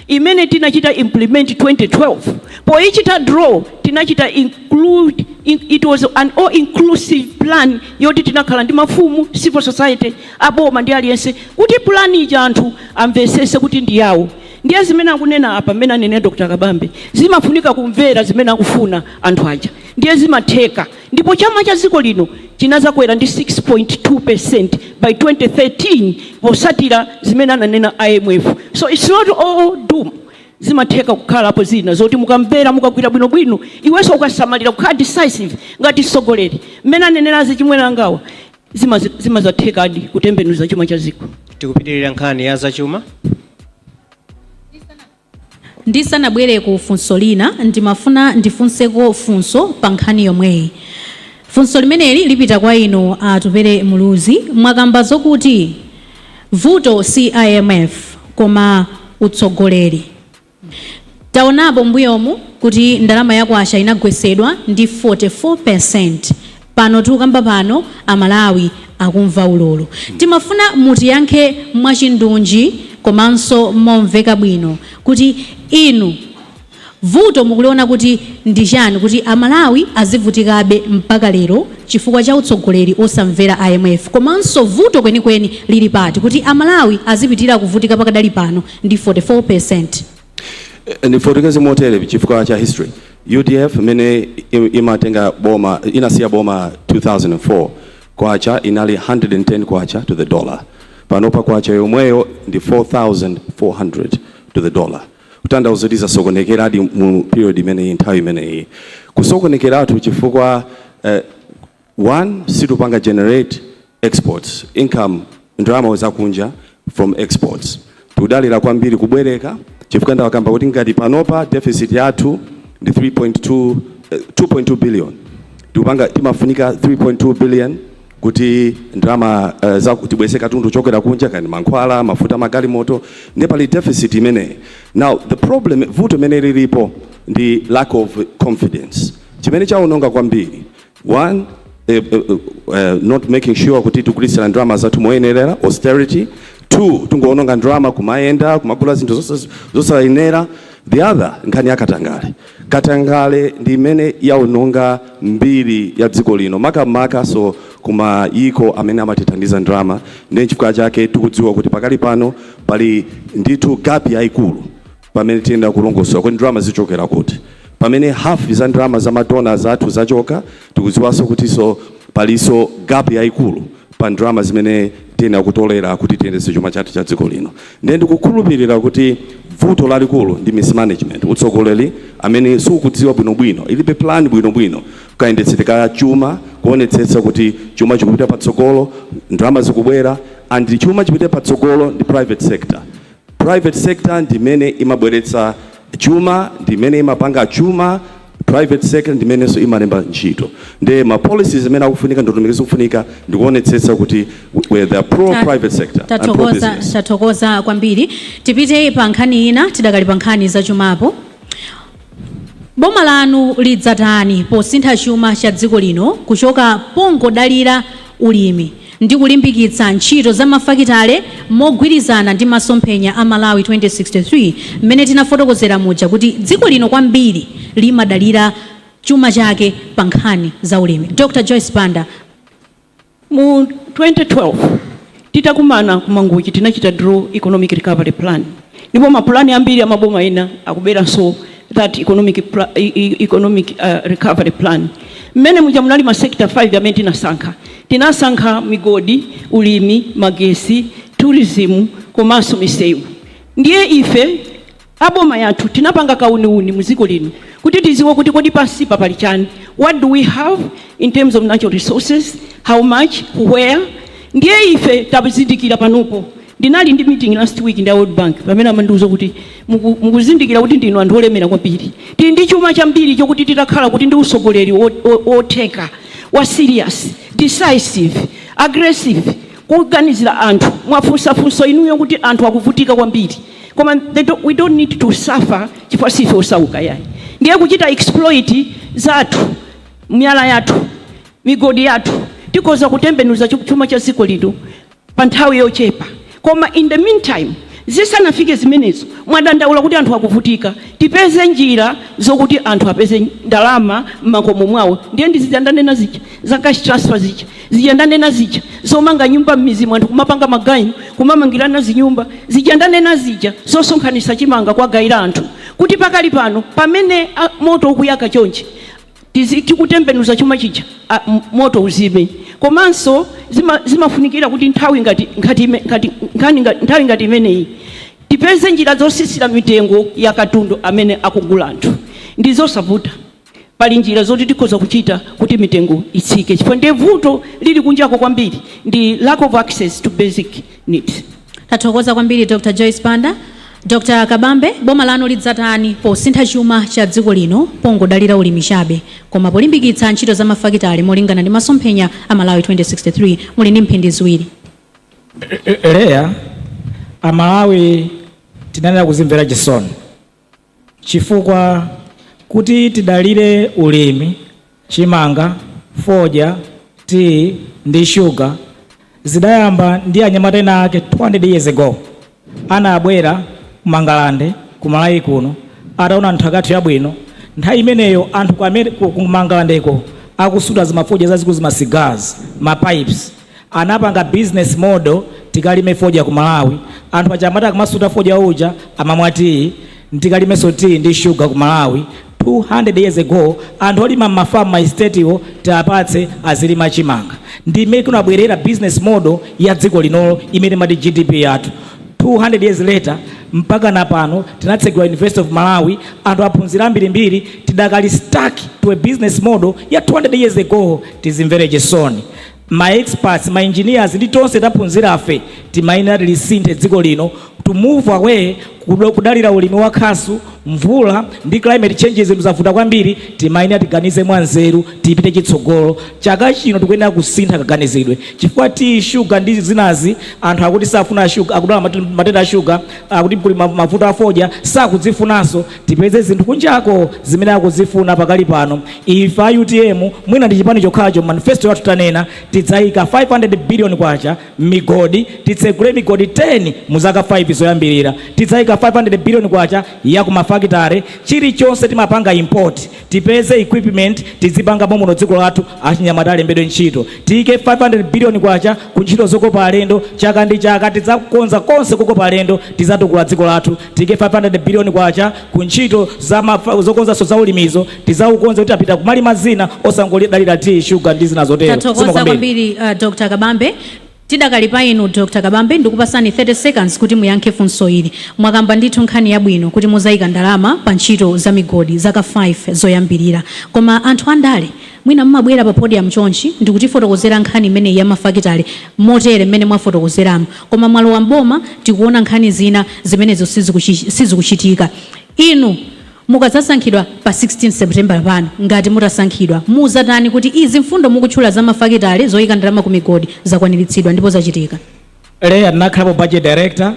imene tinachita implement 2012, poichita draw tinachita include it was an all inclusive plan yoti tinakhala ndi mafumu, civil society, aboma ndi aliyense, kuti plan ija anthu amvesese kuti ndi yawo. Ndiye zimene akunena apa, mmene anene Dr Kabambe, zimafunika kumvera zimene akufuna anthu aja, ndiye zimatheka. Ndipo chuma cha dziko lino chinazakwera ndi 6.2 by 2013 posatira zimene ananena IMF. So it's not all doom. Zimatheka kukhalapo zina zoti mukamvera, mukagwira bwinobwino, iwenso ukasamalira kukhala decisive ngati mtsogoleri mmene anenerazi chimwene angawa, zimazathekadi kutembenuza chuma cha dziko. Tikupitirira nkhani ya zachuma. Ndisanabwere ku funso lina, ndimafuna ndifunseko funso pa nkhani yomweyi. Funso limeneli lipita kwa inu Atupele Muluzi. Mwakamba zokuti vuto si IMF koma utsogoleri. Taonapo mbuyomu kuti ndalama ya kwacha inagwesedwa ndi 44. Pano tikukamba pano Amalawi akumva ululu. Timafuna mutiyankhe mwachindunji komanso momveka bwino kuti inu vuto mukuliona kuti ndi chani kuti Amalawi azivutikabe mpaka lero chifukwa cha utsogoleri osamvera IMF, komanso vuto kwenikweni lili pati kuti Amalawi azipitirira kuvutika pakadali pano ndi 44? Ndifotokoze motere chifukwa cha history. UDF imene imatenga boma, inasiya boma 2004, kwacha inali 110 kwacha to the dollar. Panopa kwacha yomweyo ndi 4400 to the dollar, kutanthauza kuti zasokonekeradi mu period imeneyi, nthawi imeneyi kusokonekeratu chifukwa one, situpanga generate exports income, ndalama zakunja from exports. Tikudalira kwambiri kubwereka, chifukwa ndawakamba kuti ngati panopa deficit yathu ndi 3.2, 2.2 billion, tikupanga timafunika 3.2 billion kuti ndalama za tibweze katundu chokera kunja, kani mankhwala, mafuta magalimoto, ndi pali deficit imeneyi. Now the problem, vuto imene lilipo ndi lack of confidence chimene chaononga kwambiri. One, not making sure kuti tikugwiritsira ndalama zathu moyenerera, austerity. Two, Two, tingoononga ndalama kumayenda kumagula zinthu zosayenera. The other, nkhani ya katangale. Katangale ndi imene yaononga mbiri ya dziko lino, makamaka so kumayiko amene amatithandiza ndalama. Ndiye chifukwa chake tikudziwa kuti pakali pano pali ndithu gap yayikulu pamene tiyenda kulongosola kuti ndalama zichokera kuti, pamene half za ndalama za ma donors athu zachoka. Tikudziwanso kutinso palinso gap yayikulu pa ndalama zimene tiyenera kutolera kuti tiyendetse chuma chathu cha dziko lino. Ndiye ndikukhulupirira kuti vuto lalikulu ndi mismanagement, utsogoleri amene sukudziwa bwinobwino, ilibe plan bwinobwino kayendetsedwe ka chuma, kuonetsetsa kuti chuma chikupita patsogolo, ndalama zikubwera. And chuma chipite patsogolo ndi private sector. Private sector ndimene imabweretsa chuma, ndimene imapanga chuma. Private sector ndimenenso imalemba ntchito. Ndiye ma policies amene akufunika, ndondomeko zikufunika, ndikuonetsetsa kuti where they are pro private sector and pro Tathokoza. business. Tathokoza kwambiri. Tipite pa nkhani ina, tidakali pa nkhani zachumapo. Boma lanu lidzatani posintha chuma cha dziko lino kuchoka pongodalira ulimi ndi kulimbikitsa ntchito za mafakitale mogwirizana ndi masomphenya a Malawi 2063, mmene tinafotokozera muja kuti dziko lino kwambiri limadalira chuma chake pa nkhani za ulimi? Dr Joyce Banda. Mu 2012 titakumana ku Mangochi, tinachita draw economic recovery plan, ndipo mapulani ambiri amaboma ena akuberanso that economic recovery plan. Mmene muja munali ma sector 5 amene tinasankha. Tinasankha migodi, ulimi, magesi, tourism komanso misewu. Ndiye ife aboma yathu tinapanga kauniuni muziko lino kuti tiziwe kuti kodi pansipa pali chani, what do we have in terms of natural resources, how much, where. Ndiye ife tazindikira panopo. Ndinali ndi meeting last week ndi a World Bank, pamene amandiuza kuti mukuzindikira kuti ndinu anthu olemera kwambiri, tili ndi chuma chambiri chokuti titakhala kuti ndi usogoleri wotheka, wa serious, decisive, aggressive, kuganizira anthu. Mwafunsafunso inuyo kuti anthu akuvutika kwambiri, koma we don't need to suffer chifukwa sife osauka yayi. Ndiye kuchita exploit zathu, miyala yathu, migodi yathu, tikhoza kutembenuza chuma cha dziko lino pa nthawi yochepa. Koma in the meantime, zisanafike zimenezo, mwadandaula kuti anthu akuvutika, tipeze njira zokuti anthu apeze ndalama m'makomo mwawo. Ndiye ndizija ndanena zija za cash transfer, zija zija ndanena zija zomanga nyumba m'mizimu, anthu kumapanga maganyu, kumamangirana zinyumba, zija ndanena zija zosonkhanitsa chimanga kwagayira anthu, kuti pakali pano pamene moto ukuyaka chonchi, tikutembenuza chuma chija, moto uzime. Komanso zimafunikira kuti nthawi ngati ngati ime- ngati nkhani nthawi ngati imeneyi tipeze njira zosisira mitengo ya katundu amene akugula anthu. Ndi zosavuta, pali njira zoti tikhoza kuchita kuti mitengo itsike, chifukwa ndiye vuto lili kunjako kwambiri ndi lack of access to basic needs. Tathokoza kwambiri, Dr Joyce Banda. Dr Kabambe, boma lanu lidzatani posintha chuma cha dziko lino pongodalira ulimi chabe, koma polimbikitsa ntchito za mafakitale molingana ndi masomphenya a Malawi 2063? Muli ndi mphindi 2. Leya, Amalawi tinanena kuzimvera chisoni chifukwa kuti tidalire ulimi, chimanga, fodya, tea ndi shuga zidayamba ndi anyamata ena ake 200 years ago. Anabwera kumangalande kumalawi kuno ataona nthaka yathu yabwino. Nthawi imeneyo anthu ku mangalandeko akusuta zimafodya zazikulu, zima cigars, ma pipes. Anapanga business model, tikalime fodya ku Malawi. Anthu aja amati akamasuta fodya uja amamwa tea, tikalimenso tea ndi shuga ku Malawi. 200 years ago, anthu olima mmafamu, ma estate-wo tiapatse azilima chimanga. Ndi imene kunabwerera business model ya dziko linolo imene mati GDP yathu. 200 years later, mpaka na pano tinatsegula University of Malawi, anthu aphunzira ambirimbiri, tidakali stuck to a business model ya 200 years ago. Tizimvere chisoni. Ma experts, ma engineers ndi tonse taphunzira afe timayenera tilisinthe dziko lino. To move away kudalira ulimi wa khasu, mvula ndi climate changes zavuta kwambiri. Timayenera tiganize mwanzeru, tipite chitsogolo. Chaka chino tikuyenera kusintha kaganizidwe, chifukwa ti shuga ndi zinazi, anthu akuti safuna shuga, akudwala matenda a shuga, akuti kuli mavuto a fodya, sakudzifunanso. Tipeze zinthu kunjako zimene akuzifuna pakali pano. Ife a UTM, mwina ndi chipani chokhacho, manifesto yathu tanena tidzayika 500 billion kwacha migodi, titsegule migodi 10 mu zaka 5 zoyambirira. Tidzayika 500 billion kwacha ya kumafakitare. Chilichonse timapanga import, tipeze equipment, tizipanga momuno dziko lathu, achinyamata alembedwe ntchito. Tiyike 500 billion kwacha ku ntchito zokopa alendo. Chaka ndi chaka tidzakonza konse kukopa alendo, tidzatukula dziko lathu. Tiyike 500 billion kwacha ku ntchito zokonzanso za ulimizo, tidzaukonze kuti apita kumalima zina, osangodalira tea, sugar ndi zina zotero. Tathokoza Zikomo kwambiri. kwambiri, Dr Kabambe. Tidakali pa inu, Dr Kabambe, ndikupasani 30 seconds kuti muyankhe funso ili. Mwakamba ndithu nkhani yabwino kuti muzayika ndalama pa ntchito za migodi zaka 5 zoyambirira, koma anthu andale mwina mmabwera pa podium chonchi ndikutifotokozera nkhani imeneyi ya mafakitale motere mmene mwafotokozeramo, koma mwalowa mboma tikuona nkhani zina zimenezo sizikuchitika. Inu mukadzasankhidwa pa 16 September pano, ngati mutasankhidwa, muzatani kuti izi mfundo mukutchula za mafakitale, zoyika ndalama ku migodi, zakwaniritsidwa ndipo zachitika? Leya, ndinakhalapo budget director.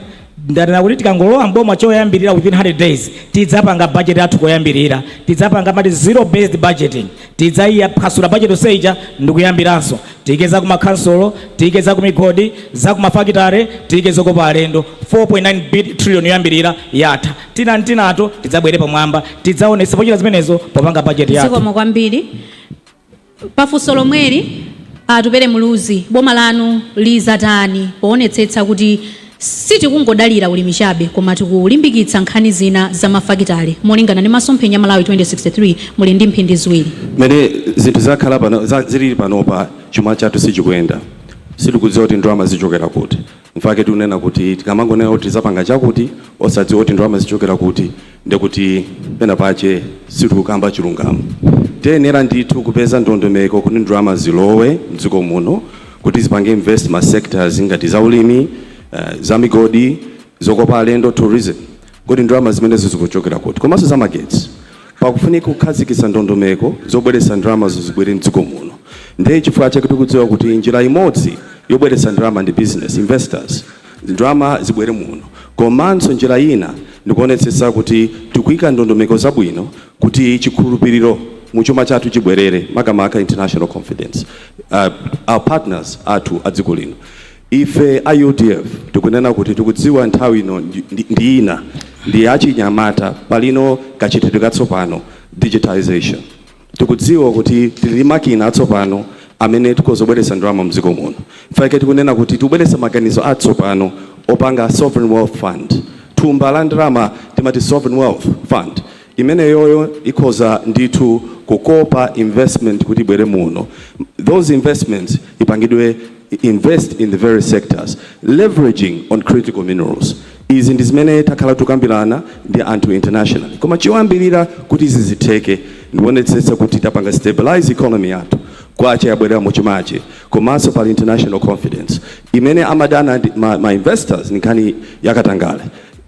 Ndanena kuti tikangolowa mboma, choyambirira within 100 days tidzapanga budget yathu. Koyambirira tidzapanga mati zero based budgeting, tidzaiya phwasula budget yonse ndikuyambiranso. Tiyike za kumakhansolo, tiyike za kumigodi, za kumafakitare, tiyike zokopa alendo. 4.9 trillion yoyambirira yatha. Tina ntinato tidzabwere pamwamba, tidzaonesa pochita zimenezo popanga budget yathu. Zikomo kwambiri. Pafunso lomweli, Atupere Muluzi, boma lanu lizatani poonetsetsa kuti sitikungodalira ulimi chabe, koma tikulimbikitsa nkhani zina za mafakitale molingana ndi masomphenya Malawi 2063? Muli ndi mphindi 2. Mmene zinthu zakhala pano, zilili panopa, chuma chathu sichikuyenda, sitikudziwa kuti ndalama zichokera kuti. Mfake tikunena kuti tikamangonena kuti tizapanga chakuti, osadziwa kuti ndalama zichokera kuti, ndekuti pena pache sitikukamba chilungamo. Tiyenera ndithu kupeza ndondomeko kuti ndalama zilowe mdziko muno, kuti zipange invest ma sectors ngati za ulimi, za migodi, zokopa alendo, tourism. Kuti ndalama zimenezo zikuchokera kuti, komanso za magetsi, pakufunika kukhazikitsa ndondomeko zobweretsa ndalama zibwere mdziko muno. Ndiye chifukwa chake tikudziwa kuti njira imodzi yobweretsa ndalama ndi business investors, ndalama zibwere muno. Komanso njira ina ndikuonetsetsa kuti tikuyika ndondomeko zabwino kuti chikhulupiriro mu chuma chathu chibwerere, makamaka international confidence, our partners athu a dziko lino. Ife a UDF tikunena kuti tikudziwa nthawi ino ndi ina, ndi achinyamata. Palino kachitidwe katsopano, digitization. Tikudziwa kuti tili ndi makina atsopano amene tikozobweretsa ndalama mdziko muno. Mfake tikunena kuti tikubweretsa maganizo atsopano opanga sovereign wealth fund, thumba la ndalama timati sovereign wealth fund. Imeneyoyo ikhoza ndithu kukopa investment kuti ibwere muno. Those investments ipangidwe invest in the various sectors, leveraging on critical minerals. Izi ndi zimene takhala tukambirana ndi anthu internationally, koma choyambirira kuti izi zitheke, ndikuonetsetsa kuti tapanga stabilize economy yathu, kwacha yabwerera muchimache, komanso pali international confidence. Imene amadana ndi ma investors ni nkhani yakatangale,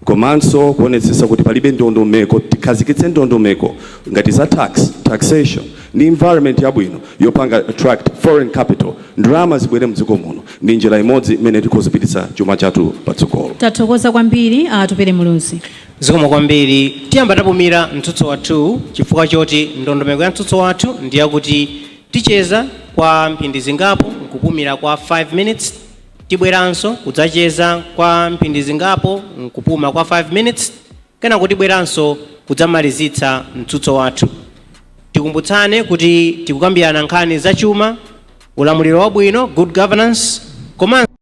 komanso kuonetsetsa kuti palibe ndondomeko. Tikhazikitse ndondomeko ngati za taxation ndi environment yabwino yopanga attract foreign capital, ndalama zibwere mdziko muno. Ndi njira imodzi imene tikhozipititsa chuma chathu patsogolo. Tathokoza kwambiri, Atupere Muluzi. Zikomo kwambiri. Tiyamba tapumira mtsutso wathu, chifukwa choti ndondomeko ya mtsutso wathu ndiyakuti ticheza kwa mphindi zingapo, nkupumira kwa 5 minutes, tibweranso kudzacheza kwa mphindi zingapo, nkupuma kwa 5 minutes, kenako tibweranso kudzamalizitsa mtsutso wathu. Tikumbutsane kuti tikukambirana nkhani zachuma, ulamuliro wabwino, good governance, komanso